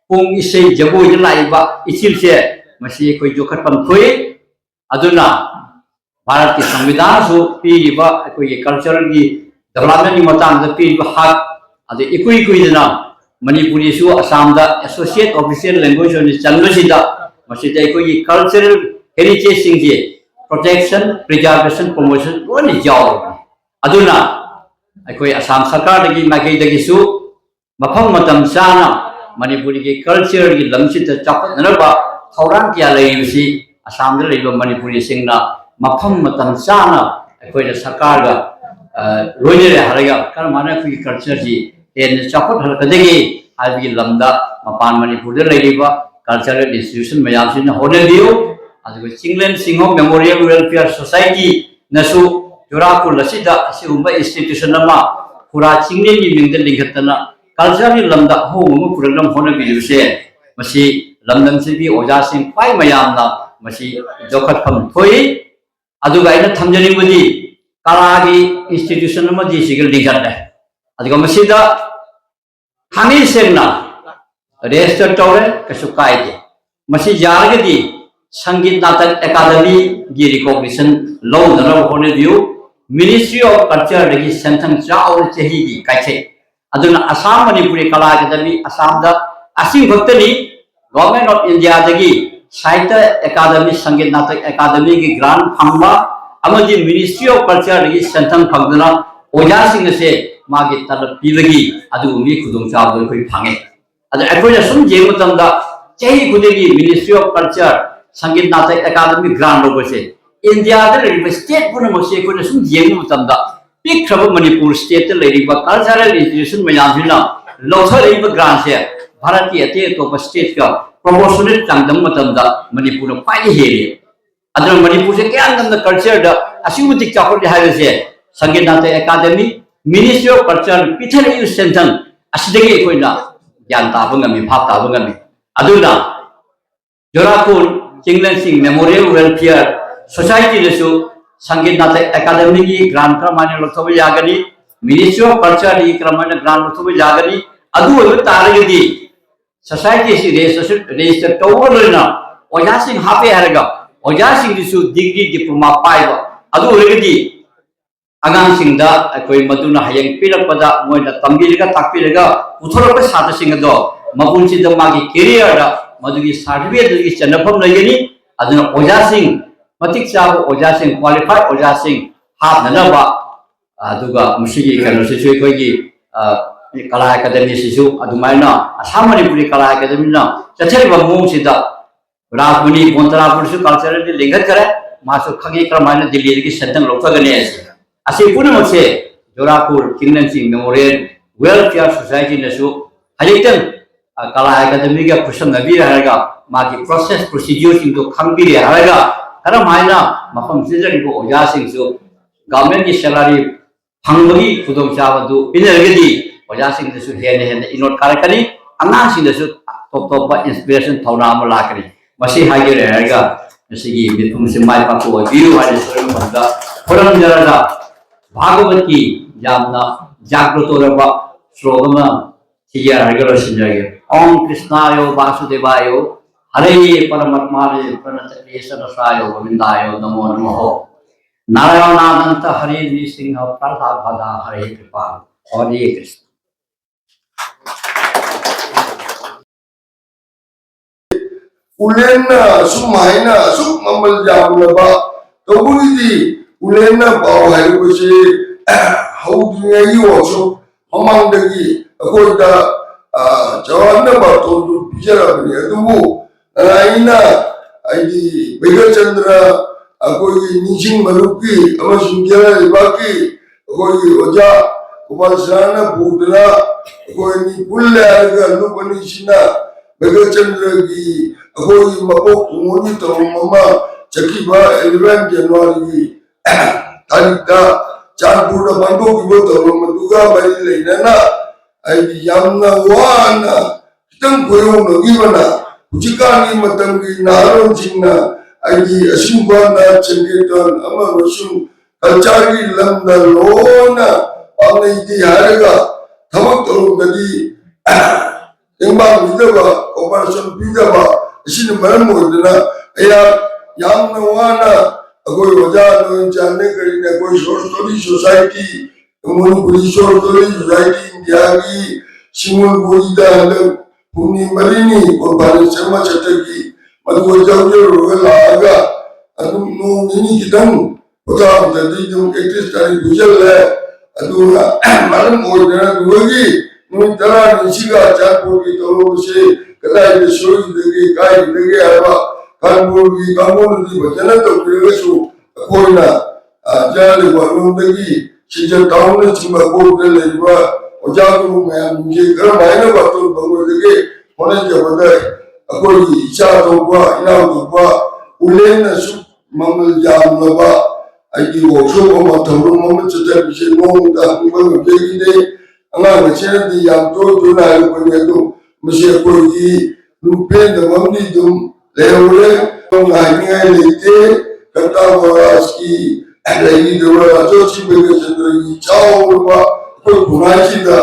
ꯄꯨꯡ ꯏꯁꯩ ꯖꯒꯣꯏꯗ ꯂꯥꯛꯏꯕ ꯏꯊꯤꯜꯁꯦ, ꯃꯁꯤ ꯑꯩꯈꯣꯏ ꯌꯣꯛꯈꯠꯐꯝ ꯊꯣꯛꯏ꯫ ꯑꯗꯨꯅ ꯚꯥꯔꯠꯀꯤ ꯁꯪꯕꯤꯙꯥꯟꯁꯨ ꯄꯤꯔꯤꯕ ꯑꯩꯈꯣꯏꯒꯤ cultureꯒꯤ developmentꯀꯤ ꯃꯇꯥꯡꯗ ꯄꯤꯔꯤꯕ ꯍꯛ, ꯑꯗꯨ ꯏꯀꯨꯏ ꯀꯨꯏꯗꯅ ꯃꯅꯤꯄꯨꯔꯤꯁꯨ ꯑꯁꯥꯝꯗ associate official language ꯑꯣꯏꯅ ꯆꯟꯕꯁꯤꯗ, ꯃꯁꯤꯗ ꯑꯩꯈꯣꯏꯒꯤ cultural heritageꯁꯤꯡꯁꯦ protection, preservation, promotion ꯂꯣꯏꯅ ꯌꯥꯎꯔꯕꯅꯤ꯫ ꯑꯗꯨꯅ ꯑꯩꯈꯣꯏ ꯑꯁꯥꯝ ꯁꯔꯀꯥꯔꯗꯒꯤ ꯃꯥꯏꯀꯩꯗꯒꯤꯁꯨ ꯃꯐꯝ ꯃꯇꯝ ꯆꯥꯅ ꯃꯅꯤꯄꯨꯔꯤꯒꯤ cultureꯒꯤ ꯂꯝꯁꯤꯗ ꯆꯥꯎꯈꯠꯅꯅꯕ ꯊꯧꯔꯥꯡ ꯀꯌꯥ ꯂꯩꯔꯤꯕꯁꯤ ꯑꯁꯥꯝꯗ ꯂꯩꯔꯤꯕ ꯃꯅꯤꯄꯨꯔꯤꯁꯤꯡꯅ ꯃꯐꯝ ꯃꯇꯝ ꯆꯥꯅ ꯑꯩꯈꯣꯏꯅ ꯁꯔꯀꯥꯔꯒ, ꯑ, ꯂꯣꯏꯅꯔꯦ ꯍꯥꯏꯔꯒ ꯀꯔꯝ ꯍꯥꯏꯅ ꯑꯩꯈꯣꯏꯒꯤ cultureꯁꯤ ꯍꯦꯟꯅ ꯆꯥꯎꯈꯠꯍꯜꯂꯛꯀꯗꯒꯦ ꯍꯥꯏꯕꯒꯤ ꯂꯝꯗ ꯃꯄꯥꯟ ꯃꯅꯤꯄꯨꯔꯗ ꯂꯩꯔꯤꯕ cultural institution ꯃꯌꯥꯝꯁꯤꯅ ꯍꯣꯠꯅꯕꯤꯌꯨ꯫ ꯑꯗꯨꯒ ꯆꯤꯡꯂꯦꯟ ꯁꯤꯡꯍꯣ Memorial Welfare Societyꯅꯁꯨ ꯆꯨꯔꯥꯀꯨꯔꯣꯟ ꯑꯁꯤꯗ ꯑꯁꯤꯒꯨꯝꯕ institution ꯑꯃ ꯈꯨꯔꯥ ꯆꯤꯡꯂꯦꯟꯒꯤ ꯃꯤꯡꯗ ꯂꯤꯡꯈꯠꯇꯅ cultureꯒꯤ ꯂꯝꯗ ꯑꯍꯣꯡꯕ ꯑꯃ ꯄꯨꯔꯛꯅꯕ ꯍꯣꯠꯅꯕꯤꯔꯤꯕꯁꯦ, ꯃꯁꯤ ꯂꯝꯗꯝꯁꯤꯒꯤ ꯑꯣꯖꯥꯁꯤꯡ ꯈ꯭ꯋꯥꯏ ꯃꯌꯥꯝꯅ ꯃꯁꯤ ꯌꯣꯛꯈꯠꯐꯝ ꯊꯣꯛꯏ꯫ ꯑꯗꯨꯒ ꯑꯩꯅ ꯊꯝꯖꯅꯤꯡꯕꯗꯤ ꯀꯂꯥꯒꯤ institution ꯑꯃꯗꯤ ꯁꯤꯒ ꯂꯤꯡꯈꯠꯂꯦ꯫ ꯑꯗꯨꯒ ꯃꯁꯤꯗ ꯊꯥꯡꯃꯩ ꯁꯦꯡꯅ register ꯇꯧꯔꯦ, ꯀꯩꯁꯨ ꯀꯥꯏꯗꯦ꯫ ꯃꯁꯤ ꯌꯥꯔꯒꯗꯤ ꯁꯪꯒꯤꯠ ꯅꯥꯇꯛ ꯑꯦꯀꯥꯗꯃꯤꯒꯤ recognition ꯂꯧꯅꯅꯕ ꯍꯣꯠꯅꯕꯤꯌꯨ꯫ Ministry of Cultureꯗꯒꯤ ꯁꯦꯟꯊꯪ ꯆꯥꯎꯅ ꯆꯍꯤꯒꯤ ꯀꯥꯏꯊꯩ꯫ ꯑꯗꯨꯅ ꯑꯁꯥꯝ ꯃꯅꯤꯄꯨꯔꯤ ꯀꯂꯥ ꯑꯦꯀꯥꯗꯃꯤ ꯑꯁꯥꯝꯗ ꯑꯁꯤꯈꯛꯇꯅꯤ Government of Indiaꯗꯒꯤ ꯁꯥꯍꯤꯇ꯭ꯌ ꯑꯦꯀꯥꯗꯃꯤ, ꯁꯪꯒꯤꯠ ꯅꯥꯇꯛ ꯑꯦꯀꯥꯗꯃꯤꯒꯤ grant ꯐꯪꯕ ꯑꯃꯗꯤ Ministry of Cultureꯗꯒꯤ ꯁꯦꯟꯊꯪ ꯐꯪꯗꯨꯅ ꯑꯣꯖꯥꯁꯤꯡ ꯑꯁꯦ ꯃꯥꯒꯤ ꯇꯂꯕ ꯄꯤꯕꯒꯤ ꯑꯗꯨꯒꯨꯝꯕꯒꯤ ꯈꯨꯗꯣꯡꯆꯥꯕꯗꯨ ꯑꯩꯈꯣꯏ ꯐꯪꯉꯦ꯫ ꯑꯗ ꯑꯩꯈꯣꯏꯅ ꯁꯨꯝ ꯌꯦꯡꯕ ꯃꯇꯝꯗ ꯆꯍꯤ ꯈꯨꯗꯤꯡꯒꯤ Ministry of Culture, Sangeet Natak academy grant ꯂꯧꯕꯁꯦ Indiaꯗ ꯂꯩꯔꯤꯕ state ꯄꯨꯝꯅꯃꯛꯁꯦ ꯑꯩꯈꯣꯏꯅ ꯁꯨꯝ ꯌꯦꯡꯕ ꯃꯇꯝꯗ ꯄꯤꯛꯈ꯭ꯔꯕ ꯃꯅꯤꯄꯨꯔ stateꯇ ꯂꯩꯔꯤꯕ cultural institution ꯃꯌꯥꯝꯁꯤꯅ ꯂꯧꯊꯔꯛꯏꯕ grantꯁꯦ ꯚꯥꯔꯠꯀꯤ ꯑꯇꯩ ꯑꯇꯣꯞꯄ stateꯀ proportionate ꯆꯥꯡꯗꯝꯕ ꯃꯇꯝꯗ ꯃꯅꯤꯄꯨꯔꯅ ꯈ꯭ꯋꯥꯏꯗꯒꯤ ꯍꯦꯜꯂꯤ꯫ ꯑꯗꯨꯅ ꯃꯅꯤꯄꯨꯔꯁꯦ ꯀꯌꯥꯝ ꯌꯥꯝꯅ ꯀꯜꯆꯔꯗ ꯑꯁꯤꯒꯤ ꯃꯇꯤꯛ ꯆꯥꯎꯈꯠꯂꯤ ꯍꯥꯏꯕꯁꯦ ꯁꯪꯒꯤꯠ Natak academy, ministry of culture ꯄꯤꯊꯔꯛꯏꯕ ꯁꯦꯟꯊꯪ ꯑꯁꯤꯗꯒꯤ ꯑꯩꯈꯣꯏꯅ ꯒ꯭ꯌꯥꯟ ꯇꯥꯕ ꯉꯝꯃꯤ, ꯚꯥꯞ ꯇꯥꯕ ꯉꯝꯃꯤ꯫ ꯑꯗꯨꯅ ꯖꯣꯔꯥꯈꯣꯜ ꯆꯤꯡꯂꯦꯟꯁꯤꯡ ꯃꯦꯃꯣꯔꯤꯌꯦꯜ ꯋꯦꯜꯐꯤꯌꯔ ꯁꯣꯁꯥꯏꯇꯤꯗꯁꯨ ꯁꯪꯒꯤꯠ ꯅꯥꯇꯛ ꯑꯦꯀꯥꯗꯃꯤꯒꯤ ꯒ꯭ꯔꯥꯟ ꯀꯔꯝꯍꯥꯏꯅ ꯂꯧꯊꯣꯛꯄ ꯌꯥꯒꯅꯤ, ꯃꯤꯅꯤꯁꯇ꯭ꯔꯤ ꯑꯣꯐ ꯀꯜꯆꯔꯗꯒꯤ ꯀꯔꯝꯍꯥꯏꯅ ꯒ꯭ꯔꯥꯟ ꯂꯧꯊꯣꯛꯄ ꯌꯥꯒꯅꯤ, ꯑꯗꯨ ꯑꯣꯏꯕ ꯇꯥꯔꯒꯗꯤ ꯁꯣꯁꯥꯏꯇꯤ ꯑꯁꯤ ꯔꯦꯖꯤꯁꯇ꯭ꯔꯦꯁꯟ ꯔꯦꯖꯤꯁꯇꯔ ꯇꯧꯕꯒ ꯂꯣꯏꯅꯅ ꯑꯣꯖꯥꯁꯤꯡ ꯍꯥꯞꯄꯦ ꯍꯥꯏꯔꯒ ꯑꯣꯖꯥꯁꯤꯡꯗꯨꯁꯨ ꯗꯤꯒ꯭ꯔꯤ ꯗꯤꯄ꯭ꯂꯣꯃꯥ ꯄꯥꯏꯕ, ꯑꯗꯨ ꯑꯣꯏꯔꯒꯗꯤ ꯑꯉꯥꯡꯁꯤꯡꯗ ꯑꯩꯈꯣꯏ ꯃꯗꯨꯅ ꯍꯌꯦꯡ ꯄꯤꯔꯛꯄꯗ ꯃꯣꯏꯅ ꯇꯝꯕꯤꯔꯒ ꯇꯥꯛꯄꯤꯔꯒ ꯄꯨꯊꯣꯔꯛꯄ ꯁꯥꯇ꯭ꯔꯁꯤꯡ ꯑꯗꯣ ꯃꯄꯨꯟꯁꯤꯗ ꯃꯥꯒꯤ ꯀꯦꯔꯤꯌꯔꯗ ꯃꯗꯨꯒꯤ ꯁꯥꯔꯇꯤꯐꯤꯀꯦꯠ ꯑꯗꯨꯒꯤ ꯆꯟꯅꯐꯝ ꯂꯩꯒꯅꯤ꯫ ꯑꯗꯨꯅ ꯑꯣꯖꯥꯁꯤꯡ, ꯃꯇꯤꯛ ꯆꯥꯕ ꯑꯣꯖꯥꯁꯤꯡ, ꯀ꯭ꯋꯥꯂꯤꯐꯥꯏꯗ ꯑꯣꯖꯥꯁꯤꯡ ꯍꯥꯞꯅꯅꯕ, ꯑꯗꯨꯒ ꯃꯁꯤꯒꯤ ꯀꯩꯅꯣꯁꯤꯁꯨ ꯑꯩꯈꯣꯏꯒꯤ, ꯑ, ꯀꯂꯥ ꯑꯦꯀꯥꯗꯃꯤꯁꯤꯁꯨ ꯑꯗꯨꯃꯥꯏꯅ ꯑꯁꯥꯝ ꯃꯅꯤꯄꯨꯔꯤ ꯀꯂꯥ ꯑꯦꯀꯥꯗꯃꯤꯅ ꯆꯠꯊꯔꯤꯕ ꯃꯑꯣꯡꯁꯤꯗ ꯔꯥꯖꯃꯅꯤ ꯕꯣꯟꯇꯔꯥꯄꯨꯔꯁꯨ ꯀꯜꯆꯔꯦꯜꯗꯤ ꯂꯤꯡꯈꯠꯈ꯭ꯔꯦ, ꯃꯥꯁꯨ ꯈꯪꯉꯤ ꯀꯔꯝꯍꯥꯏꯅ ꯗꯤꯜꯂꯤꯗꯒꯤ ꯁꯦꯟꯇꯪ ꯂꯧꯊꯒꯅꯤ ꯍꯥꯏꯁꯦ꯫ ꯑꯁꯤ ꯄꯨꯝꯅꯃꯛꯁꯦ ꯖꯣꯔꯥꯈꯣꯜ ꯆꯤꯡꯂꯦꯟꯁꯤꯡ ꯃꯦꯃꯣꯔꯤꯌꯦꯜ ꯋꯦꯜꯐꯤꯌꯔ ꯁꯣꯁꯥꯏꯇꯤꯅꯁꯨ ꯍꯧꯖꯤꯛꯇꯪ, ꯑ, ꯀꯂꯥ ꯑꯦꯀꯥꯗꯃꯤꯒ ꯈꯨꯠꯁꯝꯅꯕꯤꯔꯦ ꯍꯥꯏꯔꯒ ꯃꯥꯒꯤ ꯄ꯭ꯔꯣꯁꯦꯁ ꯄ꯭ꯔꯣꯁꯤꯗ꯭ꯌꯨꯔꯁꯤꯡꯗꯣ ꯈꯪꯕꯤꯔꯦ ꯍꯥꯏꯔꯒ ꯀꯔꯝꯍꯥꯏꯅ ꯃꯐꯝꯁꯤꯗ ꯂꯩꯔꯤꯕ ꯑꯣꯖꯥꯁꯤꯡꯁꯨ ꯒꯚꯔꯟꯃꯦꯟꯠꯀꯤ ꯁꯦꯂꯔꯤ ꯐꯪꯕꯒꯤ ꯈꯨꯗꯣꯡꯆꯥꯕꯗꯨ ꯄꯤꯅꯔꯒꯗꯤ ꯑꯣꯖꯥꯁꯤꯡꯗꯁꯨ ꯍꯦꯟꯅ ꯍꯦꯟꯅ ꯏꯅꯣꯠ ꯀꯥꯔꯛꯀꯅꯤ, ꯑꯉꯥꯡꯁꯤꯡꯗꯁꯨ ꯇꯣꯞ ꯇꯣꯞꯄ ꯏꯟꯁꯄꯤꯔꯦꯁꯟ ꯊꯧꯅꯥ ꯑꯃ ꯂꯥꯛꯀꯅꯤ꯫ ꯃꯁꯤ ꯍꯥꯏꯖꯔꯦ ꯍꯥꯏꯔꯒ ꯉꯁꯤꯒꯤ ꯃꯤꯐꯝꯁꯤ ꯃꯥꯏ ꯄꯥꯛꯄ ꯑꯣꯏꯕꯤꯌꯨ ꯍꯥꯏꯅ ꯁꯣꯏꯗꯅ ꯈꯨꯔꯨꯝꯖꯔꯒ ꯚꯥꯒꯕꯠꯀꯤ ꯌꯥꯝꯅ ꯖꯥꯒ꯭ꯔꯇ ꯑꯣꯏꯔꯕ ꯁ꯭ꯂꯣꯛ ꯑꯃ ꯁꯤꯒꯤ ꯍꯥꯏꯔꯒ ꯂꯣꯏꯁꯤꯟꯖꯔꯒꯦ꯫ ॐ कृष्णाय वासुदेवाय हरे परमात्मने प्रणतक्लेशनाशाय गोविन्दाय नमो नमः। नारायणानन्त हरे नृसिंह प्रह्लाद भदा हरे कृपा। हरे कृष्ण। ꯎꯂꯦꯟꯅ ꯑꯁꯨꯝ ꯍꯥꯏꯅ ꯑꯁꯨꯛ ꯃꯃꯜ ꯌꯥꯝꯂꯕ, ꯇꯧꯕꯒꯤꯗꯤ ꯎꯂꯦꯟꯅ ꯄꯥꯎ ꯍꯥꯏꯔꯤꯕꯁꯤ ꯍꯧꯗ꯭ꯔꯤꯉꯩꯒꯤ ꯋꯥꯛꯁꯣꯞ ꯃꯃꯥꯡꯗꯒꯤ ꯑꯩꯈꯣꯏꯗ, ꯑ, ꯆꯥꯎꯔꯥꯛꯅ ꯕꯥꯇꯣꯟꯗꯨ ꯄꯤꯖꯔꯕꯅꯤ꯫ ꯑꯗꯨꯕꯨ ꯑꯩꯅ, ꯍꯥꯏꯗꯤ, ꯕꯩꯒꯆꯟꯗ꯭ꯔ, ꯑꯩꯈꯣꯏꯒꯤ ꯅꯤꯡꯁꯤꯡ ꯃꯔꯨꯞꯀꯤ ꯑꯃꯁꯨꯡ ꯀꯦꯔꯂ ꯂꯩꯕꯥꯛꯀꯤ ꯑꯩꯈꯣꯏꯒꯤ ꯑꯣꯖꯥ ꯒꯣꯄꯥꯜ ꯁꯅꯥꯅ ꯄꯨꯗꯨꯅ ꯑꯩꯈꯣꯏ ꯑꯅꯤ ꯄꯨꯜꯂꯦ ꯍꯥꯏꯔꯒ ꯂꯨꯞ ꯑꯅꯤꯁꯤꯅ ꯕꯩꯒꯆꯟꯗ꯭ꯔꯒꯤ ꯑꯩꯈꯣꯏꯒꯤ ꯃꯀꯣꯛ ꯊꯣꯡꯕꯒꯤ ꯊꯧꯔꯝ ꯑꯃ ꯆꯠꯈꯤꯕ eleven January ꯒꯤ ꯇꯥꯔꯤꯛꯇ ꯆꯥꯟꯄꯨꯔꯗ ꯄꯥꯡꯊꯣꯛꯈꯤꯕ ꯊꯧꯔꯝ ꯑꯗꯨꯒ ꯃꯔꯤ ꯂꯩꯅꯅ ꯑꯩꯗꯤ ꯌꯥꯝꯅ ꯋꯥꯅ ꯈꯤꯇꯪ ꯈꯣꯏꯔꯣꯡꯅꯈꯤꯕꯅ ꯍꯧꯖꯤꯛꯀꯥꯟꯒꯤ ꯃꯇꯝꯒꯤ ꯅꯍꯥꯔꯣꯜꯁꯤꯡꯅ ꯑꯩꯗꯤ ꯑꯁꯤꯒꯨꯝꯕ ꯅꯥꯠ ꯁꯪꯀꯤꯔꯇꯟ ꯑꯃ ꯑꯃꯁꯨꯡ culture ꯒꯤ ꯂꯝꯗ ꯂꯣꯏꯅ ꯄꯥꯝꯅꯩꯗꯤ ꯍꯥꯏꯔꯒ ꯊꯕꯛ ꯊꯧꯔꯝꯗꯗꯤ ꯇꯦꯡꯕꯥꯡ ꯄꯤꯗꯕ, cooperation ꯄꯤꯗꯕ ꯑꯁꯤꯅ ꯃꯔꯝ ꯑꯣꯏꯗꯨꯅ ꯑꯩꯍꯥꯛ ꯌꯥꯝꯅ ꯋꯥꯅ ꯑꯩꯈꯣꯏ ꯑꯣꯖꯥ ꯅꯣꯏ ꯆꯥꯟꯗ ꯀꯔꯤꯅ ꯑꯩꯈꯣꯏ Short Story Society, Manipuri Short Story Society ꯏꯟꯗꯤꯌꯥꯒꯤ ꯁꯤꯡꯒꯣꯜꯕꯣꯔꯤꯗ ꯍꯟꯗꯛ ꯍꯨꯝꯅꯤ ꯃꯔꯤꯅꯤ conference ꯑꯃ ꯆꯠꯊꯈꯤ꯫ ꯃꯗꯨ ꯌꯥꯎꯖꯔꯨꯔꯒ ꯂꯥꯛꯑꯒ ꯑꯗꯨꯝ ꯅꯣꯡ ꯅꯤꯅꯤ ꯈꯤꯇꯪ ꯄꯣꯊꯥꯕꯗꯗꯤ ꯑꯗꯨꯝ ꯑꯦꯛꯇ꯭ꯔꯤꯁ ꯇꯥꯔꯤꯛ ꯄꯤꯁꯜꯂꯦ꯫ ꯑꯗꯨꯅ ꯃꯔꯝ ꯑꯣꯏꯗꯅ ꯑꯗꯨꯒꯤ ꯅꯨꯃꯤꯠ ꯇꯔꯥꯅꯤꯁꯤꯒ ꯆꯥꯟꯄꯨꯔꯒꯤ ꯇꯧꯔꯕꯁꯦ ꯀꯗꯥꯏꯗ ꯁꯣꯏꯈꯤꯗꯒꯦ, ꯀꯥꯏꯈꯤꯗꯒꯦ ꯍꯥꯏꯕ ꯀꯥꯟꯄꯨꯔꯒꯤ ꯀꯥꯡꯕꯨꯅꯗꯤ ꯐꯖꯅ ꯇꯧꯕꯤꯔꯒꯁꯨ ꯑꯩꯈꯣꯏꯅ, ꯑ, ꯖꯥꯂꯤꯕ ꯂꯣꯝꯗꯒꯤ ꯁꯤꯖ ꯇꯥꯎꯟꯅꯆꯤꯡꯕ ꯑꯀꯣꯏꯕꯗ ꯂꯩꯔꯤꯕ ꯑꯣꯖꯥ ꯒꯨꯔꯨ ꯃꯌꯥꯝꯁꯤꯡꯁꯦ ꯀꯔꯝꯍꯥꯏꯅ ꯕꯥꯇꯣꯟ ꯐꯪꯂꯣꯏꯗꯒꯦ ꯍꯣꯠꯅꯖꯕꯗ ꯑꯩꯈꯣꯏꯒꯤ ꯏꯆꯥ ꯊꯣꯛꯄ, ꯏꯅꯥꯎ ꯊꯣꯛꯄ ꯎꯂꯦꯟꯅꯁꯨ ꯃꯃꯜ ꯌꯥꯝꯂꯕ ꯑꯩꯒꯤ workshop ꯑꯃ, ꯊꯧꯔꯝ ꯑꯃ ꯆꯠꯊꯕꯤꯁꯦ ꯃꯑꯣꯡꯗ ꯍꯪꯕ ꯉꯝꯖꯈꯤꯗꯦ꯫ ꯑꯉꯥꯡ ꯃꯁꯦꯟꯗꯤ ꯌꯥꯝ ꯇꯣꯏ ꯇꯣꯏꯅ ꯍꯥꯏꯔꯛꯄꯅꯤ, ꯑꯗꯨ ꯃꯁꯤ ꯑꯩꯈꯣꯏꯒꯤ ꯄꯦꯟꯗꯕ ꯑꯃꯗꯤ ꯑꯗꯨꯝ ꯂꯩꯍꯧꯔꯦ꯫ ꯑꯗꯨꯝ ꯍꯥꯏꯅꯤꯡꯉꯥꯏ ꯂꯩꯇꯦ꯫ ꯀꯟꯇꯥ ꯃꯍꯥꯔꯥꯖꯀꯤ ꯂꯩꯔꯤꯕ ꯔꯥꯖꯣ ꯁꯤ ꯕꯦꯒꯆꯟꯗ꯭ꯔꯒꯤ ꯆꯥꯎꯔꯕ ꯑꯩꯈꯣꯏ ꯈꯨꯟꯅꯥꯏꯁꯤꯗ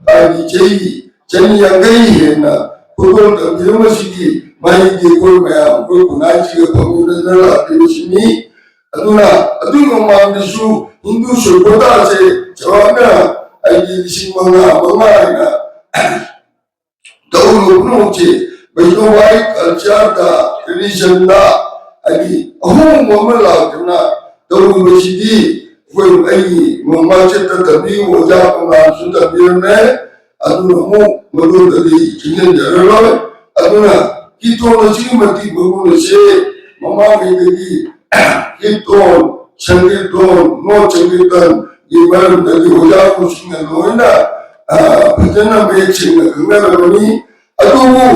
ꯍꯥꯏꯗꯤ ꯆꯍꯤ ꯆꯅꯤ ꯌꯥꯡꯈꯩ ꯍꯦꯟꯅ ꯈꯨꯗꯣꯜ ꯇꯝꯕꯤꯔꯝꯕꯁꯤꯒꯤ ꯃꯍꯩꯗꯤ ꯑꯩꯈꯣꯏ ꯃꯌꯥꯝ ꯑꯩꯈꯣꯏ ꯈꯨꯟꯅꯥꯏꯁꯤꯒ ꯐꯪꯃꯤꯟꯅꯗꯨꯅ ꯂꯥꯛꯂꯤꯕꯁꯤꯅꯤ꯫ ꯑꯗꯨꯅ ꯑꯗꯨꯒꯤ ꯃꯃꯥꯡꯗꯁꯨ ꯍꯤꯟꯗꯨ ꯁꯣꯏꯄꯣꯇꯥꯁꯦ ꯆꯥꯎꯔꯥꯛꯅ ꯑꯩꯒꯤ ꯂꯤꯁꯤꯡ ꯃꯉꯥ, ꯃꯉꯥ ꯍꯥꯏꯅ ꯇꯧꯔꯤꯕ ꯄꯨꯝꯅꯃꯛꯁꯦ ꯕꯩꯁꯅꯣꯕꯥꯏ culture ꯗ, tradition ꯗ ꯍꯥꯏꯗꯤ ꯑꯍꯣꯡꯕ ꯑꯃ ꯂꯥꯛꯇꯨꯅ ꯇꯧꯔꯤꯕꯁꯤꯗꯤ ꯑꯩꯈꯣꯏ ꯑꯩꯒꯤ ꯃꯃꯥꯡ ꯆꯠꯇ ꯇꯝꯕꯤꯕ ꯑꯣꯖꯥ ꯀꯪꯂꯥꯅꯁꯨ ꯇꯝꯕꯤꯔꯝꯃꯦ꯫ ꯑꯗꯨꯅ ꯑꯃꯨꯛ ꯃꯗꯨꯗꯗꯤ ꯈꯪꯖꯤꯟꯖꯔꯔꯣꯏ꯫ ꯑꯗꯨꯅ ꯀꯤꯔꯇꯣꯟ ꯑꯁꯤꯒꯤ ꯃꯇꯤꯛ ꯃꯒꯨꯟ ꯑꯁꯤ ꯃꯃꯥꯡꯉꯩꯗꯒꯤ ꯀꯤꯔꯇꯣꯟ, ꯁꯪꯀꯤꯔꯇꯣꯟ, ꯅꯣꯠ ꯁꯪꯀꯤꯔꯇꯟꯒꯤ ꯃꯔꯝꯗꯗꯤ ꯑꯣꯖꯥ ꯒꯨꯔꯨꯁꯤꯡꯅ ꯂꯣꯏꯅ, ꯑ, ꯐꯖꯅ ꯃꯌꯦꯛ ꯁꯦꯡꯅ ꯈꯪꯅꯔꯕꯅꯤ꯫ ꯑꯗꯨꯕꯨ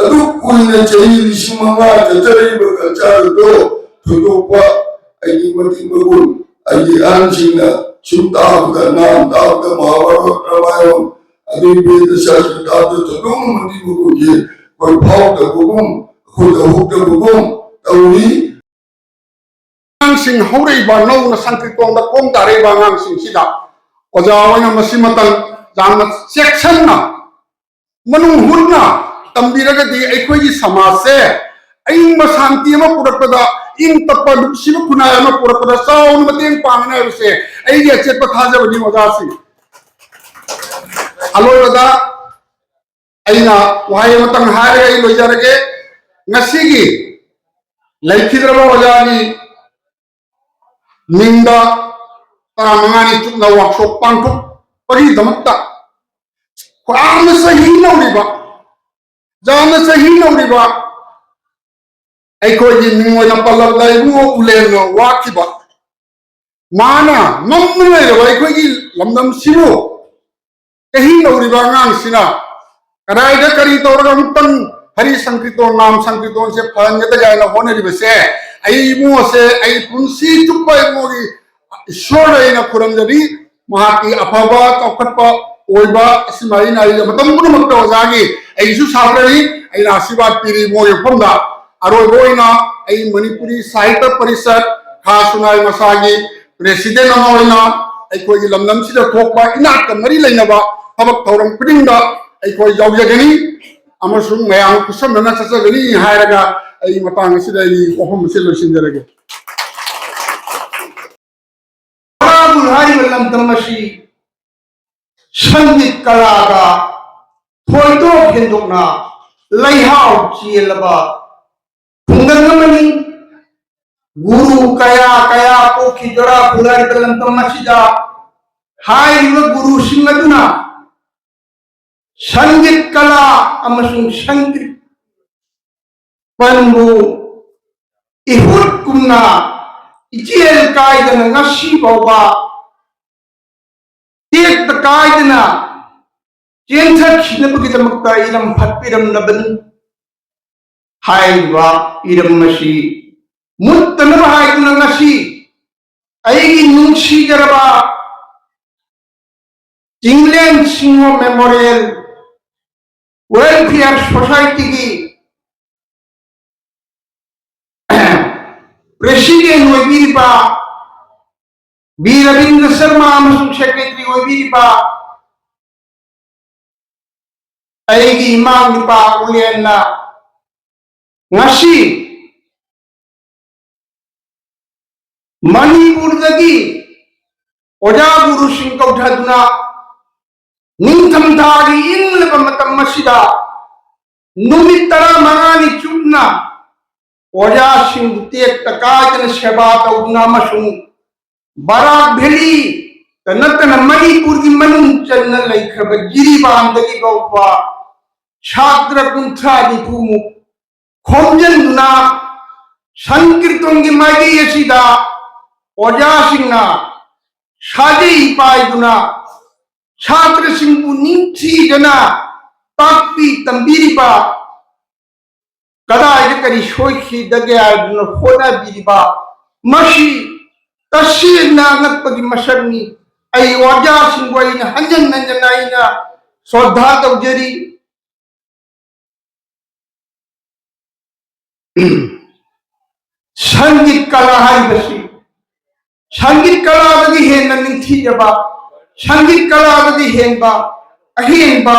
ꯑꯗꯨꯛ ꯀꯨꯏꯅ ꯆꯍꯤ ꯂꯤꯁꯤꯡ ꯃꯉꯥ ꯆꯠꯆꯔꯤꯕ culture ꯑꯗꯨ ꯊꯣꯏꯗꯣꯛꯄ ꯑꯩꯒꯤ ꯃꯇꯤꯛ ꯃꯒꯨꯟ, ꯑꯩꯒꯤ ꯑꯍꯟꯁꯤꯡꯅ ꯁꯨꯝ ꯇꯥꯕꯗ, ꯅꯥꯝ ꯇꯥꯕꯗ, ꯃꯍꯥꯚꯥꯔꯠ, ꯔꯥꯃꯥꯌꯟ, ꯑꯗꯩ ꯕꯦꯗ ꯁꯥꯁꯇ꯭ꯔ ꯇꯥꯕꯗ ꯊꯣꯏꯗꯣꯛꯅ ꯃꯇꯤꯛ ꯃꯒꯨꯟꯁꯦ ꯑꯩꯈꯣꯏ ꯐꯥꯎꯗꯕꯒꯨꯝ, ꯑꯩꯈꯣꯏ ꯂꯧꯍꯧꯗꯕꯒꯨꯝ ꯇꯧꯔꯤ꯫ ꯑꯉꯥꯡꯁꯤꯡ, ꯍꯧꯔꯛꯏꯕ ꯅꯧꯅ ꯁꯪꯀ꯭ꯔꯤꯇꯣꯟꯗ ꯈꯣꯡ ꯇꯥꯔꯛꯏꯕ ꯑꯉꯥꯡꯁꯤꯡꯁꯤꯗ ꯑꯣꯖꯥ ꯑꯣꯏꯅ ꯃꯁꯤ ꯃꯇꯝ ꯌꯥꯝꯅ ꯆꯦꯛꯁꯤꯟꯅ, ꯃꯅꯨꯡ ꯍꯨꯠꯅ ꯇꯝꯕꯤꯔꯒꯗꯤ ꯑꯩꯈꯣꯏꯒꯤ ꯁꯃꯥꯖꯁꯦ ꯑꯏꯪꯕ ꯁꯥꯟꯇꯤ ꯑꯃ ꯄꯨꯔꯛꯄꯗ, ꯏꯪ ꯇꯞꯄ ꯅꯨꯡꯁꯤꯕ ꯈꯨꯟꯅꯥꯏ ꯑꯃ ꯄꯨꯔꯛꯄꯗ ꯆꯥꯎꯅ ꯃꯇꯦꯡ ꯄꯥꯡꯒꯅꯤ ꯍꯥꯏꯕꯁꯦ ꯑꯩꯒꯤ ꯑꯆꯦꯠꯄ ꯊꯥꯖꯕꯅꯤ ꯑꯣꯖꯥꯁꯤꯡ꯫ ꯑꯂꯣꯏꯕꯗ ꯑꯩꯅ ꯋꯥꯍꯩ ꯑꯃꯇꯪ ꯍꯥꯏꯔꯒ ꯑꯩ ꯂꯣꯏꯖꯔꯒꯦ꯫ ꯉꯁꯤꯒꯤ ꯂꯩꯈꯤꯗ꯭ꯔꯕ ꯑꯣꯖꯥꯒꯤ ꯃꯤꯡꯗ ꯇꯔꯥꯃꯉꯥꯅꯤ ꯆꯨꯞꯅ workshop ꯄꯥꯡꯊꯣꯛꯄꯒꯤꯗꯃꯛꯇ ꯌꯥꯝꯅ ꯆꯍꯤ ꯅꯧꯔꯤꯕ, ꯌꯥꯝꯅ ꯆꯍꯤ ꯅꯧꯔꯤꯕ ꯑꯩꯈꯣꯏꯒꯤ ꯃꯤꯡ ꯑꯣꯏꯅ ꯄꯜꯂꯕꯗ ꯏꯕꯨꯡꯉꯣ ꯎꯂꯦꯟꯅ ꯋꯥꯈꯤꯕ, ꯃꯥꯅ ꯉꯝꯅ ꯂꯩꯔꯕ ꯑꯩꯈꯣꯏꯒꯤ ꯂꯝꯗꯝꯁꯤꯕꯨ ꯆꯍꯤ ꯅꯧꯔꯤꯕ ꯑꯉꯥꯡꯁꯤꯅ ꯀꯗꯥꯏꯗ ꯀꯔꯤ ꯇꯧꯔꯒ ꯑꯃꯨꯛꯇꯪ ꯍꯔꯤ ꯁꯪꯀ꯭ꯔꯤꯇꯣꯟ, ꯅꯥꯝ ꯁꯪꯀ꯭ꯔꯤꯇꯣꯟꯁꯦ ꯐꯍꯟꯒꯗꯒꯦ ꯍꯥꯏꯅ ꯍꯣꯠꯅꯔꯤꯕꯁꯦ, ꯑꯩ ꯏꯕꯨꯡꯉꯣꯁꯦ ꯑꯩ ꯄꯨꯟꯁꯤ ꯆꯨꯞꯄ ꯏꯕꯨꯡꯉꯣꯒꯤ ꯏꯁꯣꯔꯗ ꯑꯩꯅ ꯈꯨꯔꯨꯝꯖꯔꯤ꯫ ꯃꯍꯥꯛꯀꯤ ꯑꯐꯕ ꯆꯥꯎꯈꯠꯄ ꯑꯣꯏꯕ ꯑꯁꯤꯃ ꯑꯩꯅ ꯑꯩ ꯃꯇꯝ ꯄꯨꯝꯅꯃꯛꯇ ꯑꯣꯖꯥꯒꯤ ꯑꯩꯁꯨ ꯁꯥꯇ꯭ꯔꯅꯤ, ꯑꯩꯅ ꯑꯁꯤꯔꯕꯥꯗ ꯄꯤꯔꯤ ꯃꯣꯏꯒꯤ ꯃꯐꯝꯗ꯫ ꯑꯔꯣꯏꯕ ꯑꯣꯏꯅ ꯑꯩ ꯃꯅꯤꯄꯨꯔꯤ ꯁꯥꯍꯤꯇ꯭ꯌ ꯄꯔꯤꯁꯠ ꯈꯥ ꯁꯨꯅꯥꯏ ꯃꯁꯥꯒꯤ president ꯑꯃ ꯑꯣꯏꯅ ꯑꯩꯈꯣꯏꯒꯤ ꯂꯝꯗꯝꯁꯤꯗ ꯊꯣꯛꯄ ꯏꯅꯥꯠꯀ ꯃꯔꯤ ꯂꯩꯅꯕ ꯊꯕꯛ ꯊꯧꯔꯝ ꯈꯨꯗꯤꯡꯗ ꯑꯩꯈꯣꯏ ꯌꯥꯎꯖꯒꯅꯤ ꯑꯃꯁꯨꯡ ꯃꯌꯥꯝ ꯈꯨꯠꯁꯝꯅꯅ ꯆꯠꯆꯒꯅꯤ ꯍꯥꯏꯔꯒ ꯑꯩ ꯃꯇꯥꯡ ꯑꯁꯤꯗ ꯑꯩꯒꯤ ꯋꯥꯐꯝ ꯑꯁꯤ ꯂꯣꯏꯁꯤꯟꯖꯔꯒꯦ꯫ ꯃꯅꯤꯄꯨꯔ ꯍꯥꯏꯔꯤꯕ ꯂꯝꯗꯝ ꯑꯁꯤ ꯁꯪꯒꯤꯠ ꯀꯂꯥꯒ ꯊꯣꯏꯗꯣꯛ ꯍꯦꯟꯗꯣꯛꯅ ꯂꯩꯍꯥꯎ ꯆꯦꯜꯂꯕ ꯈꯨꯡꯒꯪ ꯑꯃꯅꯤ꯫ ꯒꯨꯔꯨ ꯀꯌꯥ ꯀꯌꯥ ꯄꯣꯛꯈꯤꯗ꯭ꯔꯥ ꯈꯨꯂꯥꯏꯕ ꯂꯝꯗꯝ ꯑꯁꯤꯗ꯫ ꯍꯥꯏꯔꯤꯕ ꯒꯨꯔꯨꯁꯤꯡ ꯑꯗꯨꯅ ꯁꯪꯒꯤꯠ ꯀꯂꯥ ꯑꯃꯁꯨꯡ ꯁꯪꯒꯤꯠ ꯄꯟꯕꯨ ꯏꯍꯨꯠ ꯀꯨꯝꯅ ꯏꯆꯦꯜ ꯀꯥꯏꯗꯅ ꯉꯁꯤ ꯐꯥꯎꯕ ꯇꯦꯛꯇ ꯀꯥꯏꯗꯅ ꯆꯦꯟꯊꯈꯤꯅꯕꯒꯤꯗꯃꯛꯇ ꯏꯔꯝ ꯐꯠꯄꯤꯔꯝꯂꯕꯅꯤ꯫ ꯍꯥꯏꯔꯤꯕ ꯏꯔꯝ ꯑꯁꯤ ꯃꯨꯠꯇꯅꯕ ꯍꯥꯏꯗꯨꯅ ꯉꯁꯤ ꯑꯩꯒꯤ ꯅꯨꯡꯁꯤꯖꯔꯕ ꯆꯤꯡꯂꯦꯟ ꯁꯤꯡꯍꯣ ꯃꯦꯃꯣꯔꯤꯌꯦꯜ ꯋꯦꯜꯐꯤꯌꯔ ꯁꯣꯁꯥꯏꯇꯤꯒꯤ ꯄ꯭ꯔꯦꯁꯤꯗꯦꯟ ꯑꯣꯏꯕꯤꯔꯤꯕ ꯕꯤ ꯔꯕꯤꯟꯗ꯭ꯔ ꯁꯔꯃ ꯑꯃꯁꯨꯡ ꯁꯦꯀ꯭ꯔꯦꯇꯔꯤ ꯑꯣꯏꯕꯤꯔꯤꯕ ꯑꯩꯒꯤ ꯏꯃꯥ ꯅꯨꯄꯥ ꯎꯂꯦꯟꯅ ꯉꯁꯤ ꯃꯅꯤꯄꯨꯔꯗꯒꯤ ꯑꯣꯖꯥ ꯒꯨꯔꯨꯁꯤꯡ ꯀꯧꯊꯗꯨꯅ ꯅꯤꯡꯊꯝꯊꯥꯒꯤ ꯏꯪꯂꯕ ꯃꯇꯝ ꯑꯁꯤꯗ ꯅꯨꯃꯤꯠ ꯇꯔꯥꯃꯉꯥꯅꯤ ꯆꯨꯞꯅ ꯑꯣꯖꯥꯁꯤꯡꯕꯨ ꯇꯦꯛꯇ ꯀꯥꯏꯗꯅ ꯁꯦꯕꯥ ꯇꯧꯗꯨꯅ ꯑꯃꯁꯨꯡ ꯕꯔꯥꯛ ꯚꯦꯂꯤꯗ ꯅꯠꯇꯅ ꯃꯅꯤꯄꯨꯔꯒꯤ ꯃꯅꯨꯡ ꯆꯟꯅ ꯂꯩꯈ꯭ꯔꯕ ꯖꯤꯔꯤꯕꯥꯝꯗꯒꯤ ꯐꯥꯎꯕ ꯁꯥꯇ꯭ꯔ ꯀꯨꯟꯊ꯭ꯔꯥ ꯅꯤꯐꯨꯃꯨꯛ ꯈꯣꯝꯖꯤꯟꯗꯨꯅ ꯁꯪꯀꯤꯔꯇꯟꯒꯤ ꯃꯥꯏꯀꯩ ꯑꯁꯤꯗ ꯑꯣꯖꯥꯁꯤꯡꯅ ꯁꯥꯖꯦꯜ ꯄꯥꯏꯗꯨꯅ ꯁꯥꯇ꯭ꯔꯁꯤꯡꯕꯨ ꯅꯤꯡꯊꯤꯖꯅ ꯇꯥꯛꯄꯤ ꯇꯝꯕꯤꯔꯤꯕ, ꯀꯗꯥꯏꯗ ꯀꯔꯤ ꯁꯣꯏꯈꯤꯗꯒꯦ ꯍꯥꯏꯗꯨꯅ ꯍꯣꯠꯅꯕꯤꯔꯤꯕ, ꯃꯁꯤ ꯇꯁꯦꯡꯅ ꯑꯉꯛꯄꯒꯤ ꯃꯁꯛꯅꯤ꯫ ꯑꯩ ꯑꯣꯖꯥꯁꯤꯡꯕꯨ ꯑꯩꯅ ꯍꯟꯖꯟ ꯍꯟꯖꯟꯅ ꯑꯩꯅ ꯁ꯭ꯔꯣꯗꯥ ꯇꯧꯖꯔꯤ꯫ ꯁꯪꯒꯤꯠ ꯀꯂꯥ ꯍꯥꯏꯕꯁꯤ ꯁꯪꯒꯤꯠ ꯀꯂꯥꯗꯒꯤ ꯍꯦꯟꯅ ꯅꯤꯡꯊꯤꯖꯕ, ꯁꯪꯒꯤꯠ ꯀꯂꯥꯗꯒꯤ ꯍꯦꯟꯕ ꯑꯍꯦꯟꯕ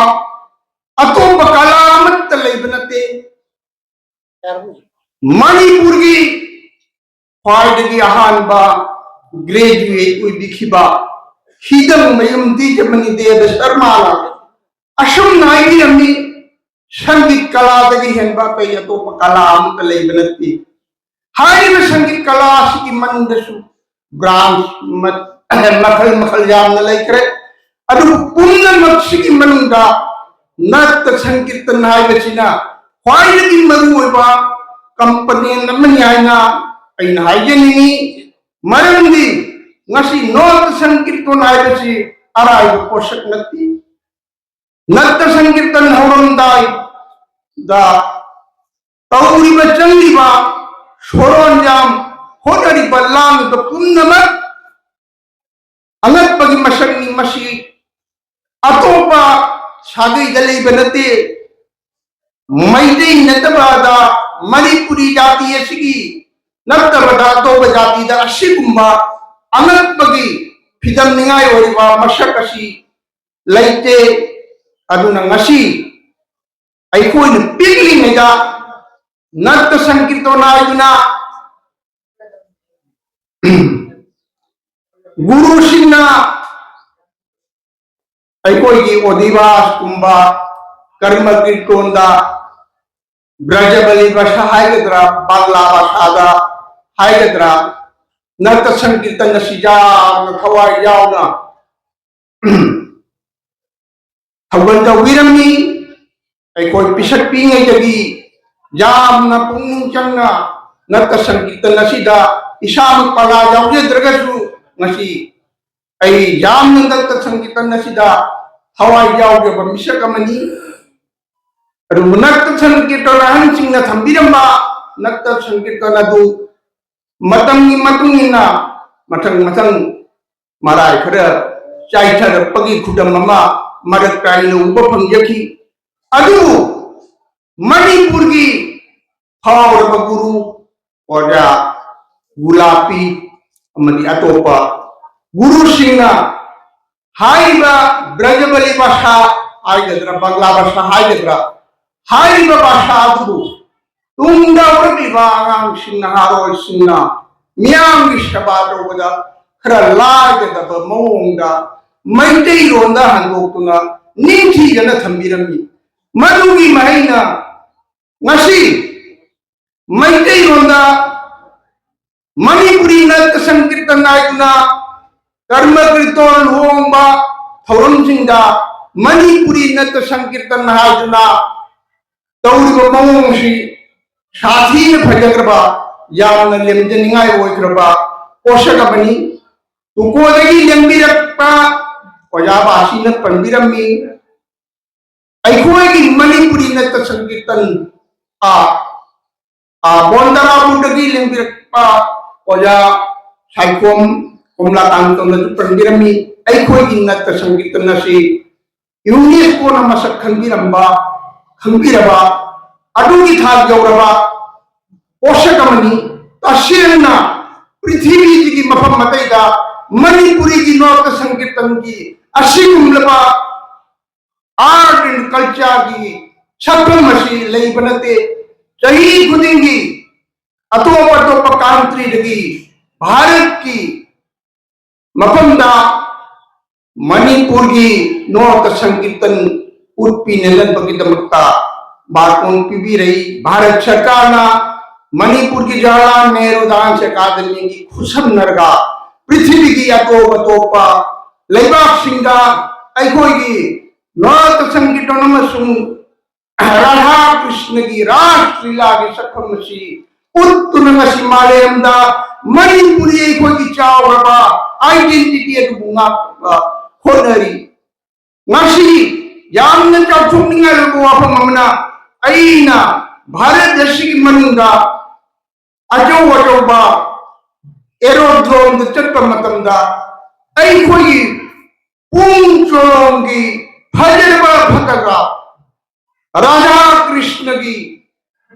ꯑꯇꯣꯞꯄ ꯀꯂꯥ ꯑꯃꯠꯇ ꯂꯩꯕ ꯅꯠꯇꯦ꯫ ꯃꯅꯤꯄꯨꯔꯒꯤ ꯈ꯭ꯋꯥꯏꯗꯒꯤ ꯑꯍꯥꯟꯕ ꯒ꯭ꯔꯦꯖꯨꯑꯦꯠ ꯑꯣꯏꯕꯤꯈꯤꯕ ꯍꯤꯗꯝ ꯃꯌꯨꯝ ꯇꯤꯖꯃꯅꯤ ꯗꯦꯕ ꯁꯔꯃꯅ ꯑꯁꯨꯝꯅ ꯍꯥꯏꯕꯤꯔꯝꯃꯤ, "ꯁꯪꯒꯤꯠ ꯀꯂꯥꯗꯒꯤ ꯍꯦꯟꯕ ꯑꯇꯩ ꯑꯇꯣꯞꯄ ꯀꯂꯥ ꯑꯃꯠꯇ ꯂꯩꯕ ꯅꯠꯇꯦ"꯫ ꯍꯥꯏꯔꯤꯕ ꯁꯪꯒꯤꯠ ꯀꯂꯥ ꯑꯁꯤꯒꯤ ꯃꯅꯨꯡꯗꯁꯨ ꯕ꯭ꯔꯥꯟꯁ ꯃ-, ꯃꯈꯜ ꯃꯈꯜ ꯌꯥꯝꯅ ꯂꯩꯈ꯭ꯔꯦ꯫ ꯑꯗꯨꯕꯨ ꯄꯨꯝꯅꯃꯛꯁꯤꯒꯤ ꯃꯅꯨꯡꯗ ꯅꯠꯇ ꯁꯪꯀꯤꯔꯇꯟ ꯍꯥꯏꯕꯁꯤꯅ ꯈ꯭ꯋꯥꯏꯗꯒꯤ ꯃꯔꯨꯑꯣꯏꯕ ꯀꯝꯄꯣꯅꯦꯟ ꯑꯃꯅꯤ ꯍꯥꯏꯅ ꯑꯩꯅ ꯍꯥꯏꯖꯅꯤꯡꯏ꯫ ꯃꯔꯝꯗꯤ ꯉꯁꯤ ꯅꯣꯠ ꯁꯪꯀꯤꯔꯇꯟ ꯍꯥꯏꯕꯁꯤ ꯑꯔꯥꯏꯕ ꯄꯣꯠꯁꯛ ꯅꯠꯇꯦ꯫ ꯅꯠꯇ ꯁꯪꯀꯤꯔꯇꯟ ꯍꯧꯔꯝꯗꯥꯏꯗ ꯇꯧꯔꯤꯕ, ꯆꯪꯂꯤꯕ, ꯁꯣꯔꯣꯟ ꯌꯥꯝ ꯍꯣꯠꯅꯔꯤꯕ, ꯂꯥꯡꯂꯤꯕ ꯄꯨꯝꯅꯃꯛ ꯑꯉꯛꯄꯒꯤ ꯃꯁꯛꯅꯤ꯫ ꯃꯁꯤ ꯑꯇꯣꯞꯄ ꯁꯥꯒꯩꯗ ꯂꯩꯕ ꯅꯠꯇꯦ꯫ ꯃꯩꯇꯩ ꯅꯠꯇꯕꯗ, ꯃꯅꯤꯄꯨꯔꯤ ꯖꯥꯇꯤ ꯑꯁꯤꯒꯤ ꯅꯠꯇꯕꯗ ꯑꯇꯣꯞꯄ ꯖꯥꯇꯤꯗ ꯑꯁꯤꯒꯨꯝꯕ ꯑꯉꯛꯄꯒꯤ ꯐꯤꯗꯝꯅꯤꯉꯥꯏ ꯑꯣꯏꯔꯤꯕ ꯃꯁꯛ ꯑꯁꯤ ꯂꯩꯇꯦ꯫ ꯑꯗꯨꯅ ꯉꯁꯤ ꯑꯩꯈꯣꯏꯅ ꯄꯤꯛꯂꯤꯉꯩꯗ ꯅꯠꯇ ꯁꯪꯀꯤꯔꯇꯟ ꯍꯥꯏꯗꯨꯅ ꯒꯨꯔꯨꯁꯤꯡꯅ ꯑꯩꯈꯣꯏꯒꯤ ꯑꯣꯙꯤꯕꯥꯁꯀꯨꯝꯕ ꯀꯔꯃ ꯀꯤꯔꯇꯣꯟꯗ ꯕ꯭ꯔꯖꯕꯂꯤ ꯚꯥꯁꯥ ꯍꯥꯏꯒꯗ꯭ꯔꯥ, ꯕꯪꯂꯥ ꯚꯥꯁꯥꯗ ꯍꯥꯏꯒꯗ꯭ꯔꯥ, ꯅꯠꯇ ꯁꯪꯀꯤꯔꯇꯟ ꯑꯁꯤ ꯌꯥꯝꯅ ꯊꯋꯥꯏ ꯌꯥꯎꯅ ꯊꯧꯒꯜ ꯇꯧꯕꯤꯔꯝꯃꯤ꯫ ꯑꯩꯈꯣꯏ ꯄꯤꯁꯛ ꯄꯤꯛꯏꯉꯩꯗꯒꯤ ꯌꯥꯝꯅ ꯄꯨꯛꯅꯤꯡ ꯆꯪꯅ ꯅꯠꯇ ꯁꯪꯀꯤꯔꯇꯟ ꯑꯁꯤꯗ ꯏꯁꯥꯃꯛ ꯄꯥꯂꯥ ꯌꯥꯎꯖꯗ꯭ꯔꯒꯁꯨ ꯉꯁꯤ ꯑꯩ ꯌꯥꯝꯅ ꯅꯠꯇ ꯁꯪꯀꯤꯔꯇꯟ ꯑꯁꯤꯗ ꯊꯋꯥꯏ ꯌꯥꯎꯖꯕ ꯃꯤꯁꯛ ꯑꯃꯅꯤ꯫ ꯑꯗꯨꯕꯨ ꯅꯠꯇ ꯁꯪꯀꯤꯔꯇꯟ ꯑꯍꯟꯁꯤꯡꯅ ꯊꯝꯕꯤꯔꯝꯕ ꯅꯠꯇ ꯁꯪꯀꯤꯔꯇꯟ ꯑꯗꯨ ꯃꯇꯝꯒꯤ ꯃꯇꯨꯡ ꯏꯟꯅ ꯃꯊꯪ ꯃꯊꯪ ꯃꯔꯥꯏ ꯈꯔ ꯆꯥꯏꯊꯔꯛꯄꯒꯤ ꯈꯨꯗꯝ ꯑꯃ ꯃꯔꯛ ꯀꯥꯏꯅ ꯎꯕ ꯐꯪꯖꯈꯤ꯫ ꯑꯗꯨꯕꯨ ꯃꯅꯤꯄꯨꯔꯒꯤ ꯐꯥꯎꯔꯕ ꯒꯨꯔꯨ ꯑꯣꯖꯥ ꯒꯨꯂꯥꯄꯤ ꯑꯃꯗꯤ ꯑꯇꯣꯞꯄ ꯒꯨꯔꯨꯁꯤꯡꯅ ꯍꯥꯏꯔꯤꯕ ꯕ꯭ꯔꯖꯕꯂꯤ ꯚꯥꯁꯥ ꯍꯥꯏꯒꯗ꯭ꯔꯥ, ꯕꯪꯂꯥ ꯚꯥꯁꯥ ꯍꯥꯏꯒꯗ꯭ꯔꯥ, ꯍꯥꯏꯔꯤꯕ ꯚꯥꯁꯥ ꯑꯗꯨꯕꯨ ꯇꯨꯡꯗ ꯍꯧꯔꯛꯂꯤꯕ ꯑꯉꯥꯡꯁꯤꯡ, ꯅꯍꯥꯔꯣꯜꯁꯤꯡꯅ ꯃꯤꯌꯥꯝꯒꯤ ꯁꯦꯕꯥ ꯇꯧꯕꯗ ꯈꯔ ꯂꯥꯏꯒꯗꯕ ꯃꯑꯣꯡꯗ ꯃꯩꯇꯩꯂꯣꯟꯗ ꯍꯟꯗꯣꯛꯇꯨꯅ ꯅꯤꯡꯊꯤꯖꯅ ꯊꯝꯕꯤꯔꯝꯃꯤ꯫ ꯃꯗꯨꯒꯤ ꯃꯍꯩꯅ ꯉꯁꯤ ꯃꯩꯇꯩꯂꯣꯟꯗ ꯃꯅꯤꯄꯨꯔꯤ ꯅꯠꯇ ꯁꯪꯀꯤꯔꯇꯟ ꯍꯥꯏꯗꯨꯅ ꯀꯔꯃ ꯀꯤꯔꯇꯣꯟ, ꯂꯨꯍꯣꯡꯕ ꯊꯧꯔꯝꯁꯤꯡꯗ ꯃꯅꯤꯄꯨꯔꯤ ꯅꯠꯇ ꯁꯪꯀꯤꯔꯇꯟ ꯍꯥꯏꯗꯨꯅ ꯇꯧꯔꯤꯕ ꯃꯑꯣꯡꯁꯤ ꯁꯥꯊꯤꯅ ꯐꯖꯈ꯭ꯔꯕ, ꯌꯥꯝꯅ ꯂꯦꯝꯖꯅꯤꯡꯉꯥꯏ ꯑꯣꯏꯈ꯭ꯔꯕ ꯄꯣꯠꯁꯛ ꯑꯃꯅꯤ꯫ ꯇꯨꯀꯣꯗꯒꯤ ꯂꯦꯡꯕꯤꯔꯛꯄ ꯑꯣꯖꯥ ꯕꯥꯁꯤꯅ ꯄꯟꯕꯤꯔꯝꯃꯤ, ꯑꯩꯈꯣꯏꯒꯤ ꯃꯅꯤꯄꯨꯔꯤ ꯅꯠꯇ ꯁꯪꯀꯤꯔꯇꯟ ꯑꯥ ꯕꯣꯟꯗꯥꯔꯥꯄꯨꯔꯗꯒꯤ ꯂꯦꯡꯕꯤꯔꯛꯄ ꯑꯣꯖꯥ ꯁꯥꯏꯈꯣꯝ ꯀꯣꯝꯂꯥꯀꯥꯟꯇꯅꯁꯨ ꯄꯟꯕꯤꯔꯝꯃꯤ꯫ ꯑꯩꯈꯣꯏꯒꯤ ꯅꯠꯇ ꯁꯪꯒꯤꯇꯟ ꯑꯁꯤ ꯌꯨꯅꯦꯁꯀꯣꯅ ꯃꯁꯛ ꯈꯪꯕꯤꯔꯝꯕ, ꯈꯪꯕꯤꯔꯕ, ꯑꯗꯨꯒꯤ ꯊꯥꯛ ꯌꯧꯔꯕ ꯄꯣꯠꯁꯛ ꯑꯃꯅꯤ꯫ ꯇꯁꯦꯡꯅ ꯄ꯭ꯔꯤꯊꯤꯕꯤꯁꯤꯒꯤ ꯃꯐꯝ ꯑꯇꯩꯗ ꯃꯅꯤꯄꯨꯔꯤꯒꯤ ꯅꯣꯠꯇ ꯁꯪꯀꯤꯔꯇꯟꯒꯤ ꯑꯁꯤꯒꯨꯝꯂꯕ art and cultureꯒꯤ ꯁꯛꯐꯝ ꯑꯁꯤ ꯂꯩꯕ ꯅꯠꯇꯦ꯫ ꯆꯍꯤ ꯈꯨꯗꯤꯡꯒꯤ ꯑꯇꯣꯞ ꯑꯇꯣꯞꯄ countryꯗꯒꯤ ꯚꯥꯔꯠꯀꯤ ꯃꯐꯝꯗ ꯃꯅꯤꯄꯨꯔꯒꯤ ꯅꯣꯠꯇ ꯁꯪꯀꯤꯔꯇꯟ ꯎꯠꯄꯤꯅꯅꯕꯒꯤꯗꯃꯛꯇ ꯕꯥꯔꯇꯣꯟ ꯄꯤꯕꯤꯔꯛꯏ꯫ ꯚꯥꯔꯠ ꯁꯔꯀꯥꯔꯅ ꯃꯅꯤꯄꯨꯔꯒꯤ ꯖꯋꯥꯍꯔꯂꯥꯜ ꯅꯦꯍꯔꯨ dance academyꯒꯤ ꯈꯨꯠꯁꯝꯅꯔꯒ ꯄ꯭ꯔꯤꯊꯤꯕꯤꯒꯤ ꯑꯇꯣꯞ ꯑꯇꯣꯞꯄ ꯂꯩꯕꯥꯛꯁꯤꯡꯗ ꯑꯩꯈꯣꯏꯒꯤ ꯅꯣꯠꯇ ꯁꯪꯀꯤꯔꯇꯟ ꯑꯃꯁꯨꯡ ꯔꯥꯙꯥ ꯀ꯭ꯔꯤꯁꯅꯒꯤ ꯔꯥꯁ ꯂꯤꯂꯥꯒꯤ ꯁꯛꯐꯝ ꯑꯁꯤ ꯎꯠꯇꯨꯅ ꯉꯁꯤ ꯃꯥꯂꯦꯝꯗ ꯃꯅꯤꯄꯨꯔꯤ ꯑꯩꯈꯣꯏꯒꯤ ꯆꯥꯎꯔꯕ identity ꯑꯗꯨꯕꯨ ꯉꯥꯛꯄ ꯍꯣꯠꯅꯔꯤ꯫ ꯉꯁꯤ ꯌꯥꯝꯅ ꯆꯥꯎꯊꯣꯛꯅꯤꯡꯉꯥꯏ ꯑꯣꯏꯕ ꯋꯥꯐꯝ ꯑꯃꯅ, ꯑꯩꯅ ꯚꯥꯔꯠ ꯑꯁꯤꯒꯤ ꯃꯅꯨꯡꯗ ꯑꯆꯧ ꯑꯆꯧꯕ aerodromeꯗ ꯆꯠꯄ ꯃꯇꯝꯗ ꯑꯩꯈꯣꯏꯒꯤ ꯄꯨꯡ ꯆꯣꯂꯣꯝꯒꯤ ꯐꯖꯔꯕ photograph, ꯔꯥꯙꯥ ꯀ꯭ꯔꯤꯁꯅꯒꯤ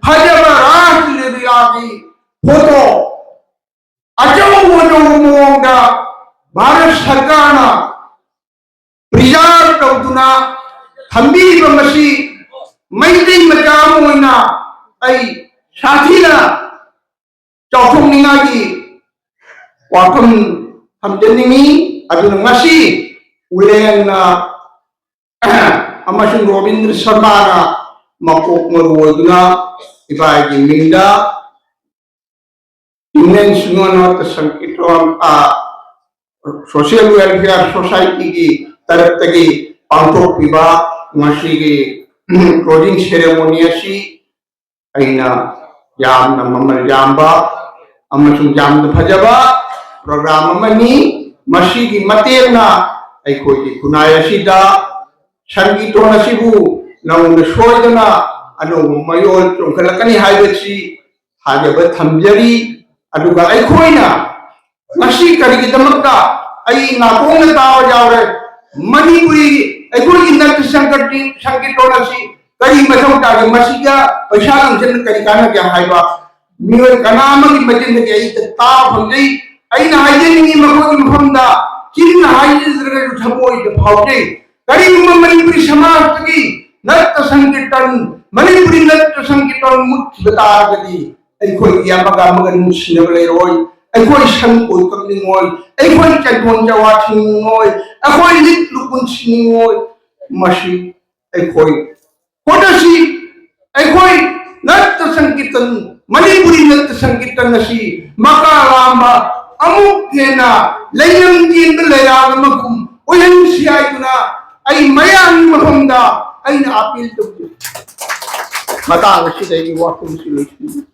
ꯐꯖꯕ ꯔꯥꯁ ꯂꯤꯂꯥꯒꯤ photo ꯑꯆꯧ ꯑꯆꯧꯕ ꯃꯑꯣꯡꯗ ꯚꯥꯔꯠ ꯁꯔꯀꯥꯔꯅ preserve ꯇꯧꯗꯨꯅ ꯊꯝꯕꯤꯔꯤꯕ ꯃꯁꯤ ꯃꯩꯇꯩ ꯃꯆꯥ ꯑꯃ ꯑꯣꯏꯅ ꯑꯩ ꯁꯥꯊꯤꯅ ꯆꯥꯎꯊꯣꯛꯅꯤꯡꯉꯥꯏꯒꯤ ꯋꯥꯐꯝ ꯊꯝꯖꯅꯤꯡꯉꯤ꯫ ꯑꯗꯨꯅ ꯉꯁꯤ ꯎꯂꯦꯟꯅ ꯑꯃꯁꯨꯡ ꯔꯣꯕꯤꯟꯗ꯭ꯔ ꯁꯔꯃꯥꯅ ꯃꯀꯣꯛ ꯃꯔꯨ ꯑꯣꯏꯗꯨꯅ ꯏꯕꯥꯏꯒꯤ ꯃꯤꯡꯗ Indian Synod of the Sankirtan, ꯑ, Social Welfare Societyꯒꯤ ꯇꯔꯞꯇꯒꯤ ꯄꯥꯡꯊꯣꯛꯄꯤꯕ ꯉꯁꯤꯒꯤ closing ceremony ꯑꯁꯤ ꯑꯩꯅ ꯌꯥꯝꯅ ꯃꯃꯜ ꯌꯥꯝꯕ ꯑꯃꯁꯨꯡ ꯌꯥꯝꯅ ꯐꯖꯕ program ꯑꯃꯅꯤ꯫ ꯃꯁꯤꯒꯤ ꯃꯇꯦꯡꯅ ꯑꯩꯈꯣꯏꯒꯤ ꯈꯨꯟꯅꯥꯏ ꯑꯁꯤꯗ ꯁꯪꯒꯤꯇꯣꯟ ꯑꯁꯤꯕꯨ ꯅꯧꯅ ꯁꯣꯏꯗꯅ ꯑꯅꯧꯕ ꯃꯌꯣꯜ ꯆꯣꯡꯈꯠꯂꯛꯀꯅꯤ ꯍꯥꯏꯕꯁꯤ ꯊꯥꯖꯕ ꯊꯝꯖꯔꯤ꯫ ꯑꯗꯨꯒ ꯑꯩꯈꯣꯏꯅ ꯉꯁꯤ ꯀꯔꯤꯒꯤꯗꯃꯛꯇ ꯑꯩ ꯅꯥꯀꯣꯡꯅ ꯇꯥꯕ ꯌꯥꯎꯔꯦ, ꯃꯅꯤꯄꯨꯔꯤ ꯑꯩꯈꯣꯏꯒꯤ ꯅꯠꯇ ꯁꯪꯀꯠ-, ꯁꯪꯀꯤꯔꯇꯟ ꯑꯁꯤ ꯀꯔꯤ ꯃꯊꯧ ꯇꯥꯒꯦ, ꯃꯁꯤꯒ ꯄꯩꯁꯥ ꯂꯥꯡꯁꯟꯅ ꯀꯔꯤ ꯀꯥꯟꯅꯒꯦ ꯍꯥꯏꯕ ꯃꯤꯑꯣꯏ ꯀꯅꯥ ꯑꯃꯒꯤ ꯃꯆꯤꯟꯗꯒꯤ ꯑꯩ ꯇꯥꯕ ꯐꯪꯖꯩ꯫ ꯑꯩꯅ ꯍꯥꯏꯖꯅꯤꯡꯉꯤ ꯃꯈꯣꯏꯒꯤ ꯃꯐꯝꯗ, ꯆꯤꯟꯅ ꯍꯥꯏꯖꯗ꯭ꯔꯒꯁꯨ ꯊꯃꯣꯏꯗ ꯐꯥꯎꯖꯩ꯫ ꯀꯔꯤꯒꯨꯝꯕ ꯃꯅꯤꯄꯨꯔꯤ ꯁꯃꯥꯖꯇꯒꯤ ꯅꯠꯇ ꯁꯪꯀꯤꯔꯇꯟ, ꯃꯅꯤꯄꯨꯔꯤ ꯅꯠꯇ ꯁꯪꯀꯤꯔꯇꯟ ꯃꯨꯠꯈꯤꯕ ꯇꯥꯔꯒꯗꯤ ꯑꯩꯈꯣꯏꯒꯤ ꯑꯃꯒ ꯑꯃꯒ ꯅꯨꯡꯁꯤꯅꯕ ꯂꯩꯔꯣꯏ, ꯑꯩꯈꯣꯏ ꯁꯟ ꯀꯣꯏ ꯀꯛꯅꯤꯡꯉꯣꯏ, ꯑꯩꯈꯣꯏ ꯆꯟꯗꯣꯟ ꯆꯋꯥ ꯊꯤꯡꯅꯤꯡꯉꯣꯏ, ꯑꯩꯈꯣꯏ ꯂꯤꯛ ꯂꯨ ꯄꯨꯟꯁꯤꯅꯤꯡꯉꯣꯏ꯫ ꯃꯁꯤ ꯑꯩꯈꯣꯏ ꯍꯣꯠꯅꯁꯤ꯫ ꯑꯩꯈꯣꯏ ꯅꯠꯇ ꯁꯪꯀꯤꯔꯇꯟ, ꯃꯅꯤꯄꯨꯔꯤ ꯅꯠꯇ ꯁꯪꯀꯤꯔꯇꯟ ꯑꯁꯤ ꯃꯀꯥ ꯂꯥꯝꯕ, ꯑꯃꯨꯛ ꯍꯦꯟꯅ ꯂꯩꯅꯝ ꯆꯦꯟꯕ ꯂꯩꯔꯥꯡ ꯑꯃꯒꯨꯝ ꯑꯣꯏꯍꯟꯁꯤ ꯍꯥꯏꯗꯨꯅ ꯑꯩ ꯃꯌꯥꯝꯒꯤ ꯃꯐꯝꯗ ꯑꯩꯅ ꯑꯥꯄꯤꯜ ꯇꯧꯖꯩ꯫ ꯃꯇꯥꯡ ꯑꯁꯤꯗ ꯑꯩꯒꯤ ꯋꯥꯐꯝꯁꯤ ꯂꯣꯏꯁꯤꯟꯖꯔꯤ꯫